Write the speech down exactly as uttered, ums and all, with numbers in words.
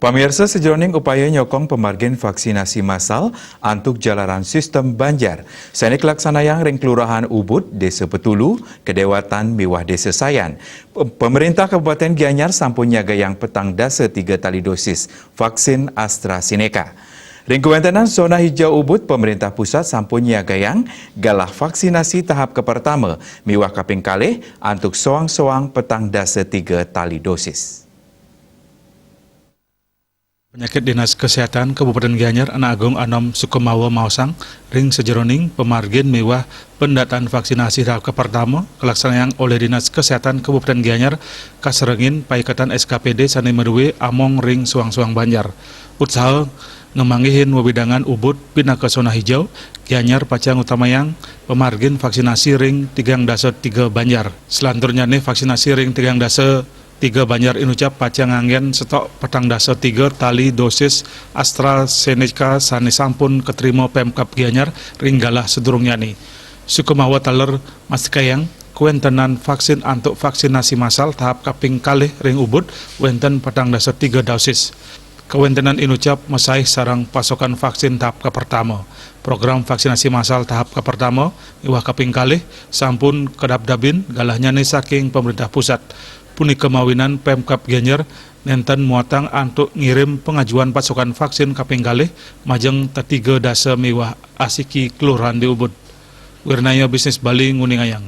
Pamirsa, sajeroning upaya nyokong pamargin vaksinasi massal antuk jalaran sistem banjar sane kalaksanayang ring Kelurahan Ubud, Desa Petulu, Kedewatan miwah Desa Sayan, pe-, pemerintah Kabupaten Gianyar sampun nyagayang petang dasa tiga tali dosis vaksin AstraZeneca. Ring kawentenan zona hijau Ubud, pemerintah pusat sampun nyagayang galah vaksinasi tahap kapertama miwah kaping kalih antuk soang-soang petang dasa tiga tali dosis. Panyakit Dinas Kesehatan Kabupaten Gianyar Anak Agung Anom Sukumawa maosang, ring sajeroning pamargin miwah pendataan vaksinasi tahap kapertama kalaksanayang olih Dinas Kesehatan Kabupaten Gianyar kasarengin paiketan S K P D sane madue among ring soang-soang banjar. Utsaha ngamanggihin wewidangan Ubud pinaka zona hijau, Gianyar pacang ngutamayang pamargin vaksinasi ring tigang dasa tiga banjar. Selanturnyane vaksinasi ring tigang dasa tiga banjar inucap pacang nganggen setok petang dasa tiga tali dosis AstraZeneca sane sampun katrima Pemkab Gianyar ring galah sadurungnyané. Sukumawa taler mastikayang, kawentenan vaksin antuk vaksinasi massal tahap kaping kalih ring Ubud wenten petang dasa tiga dosis. Kawentenan inucap masaih sareng pasokan vaksin tahap kapertama. Program vaksinasi massal tahap kapertama miwah kaping kalih sampun kadabdabin galahnyané saking pemerintah pusat. Punika mawinan Pemkab Gianyar nenten muatang antuk ngirim pangajuan pasokan vaksin kaping kalih majeng tetiga dasa miwah asiki kelurahan di Ubud. Wirnaya Bisnis Bali nguningayang,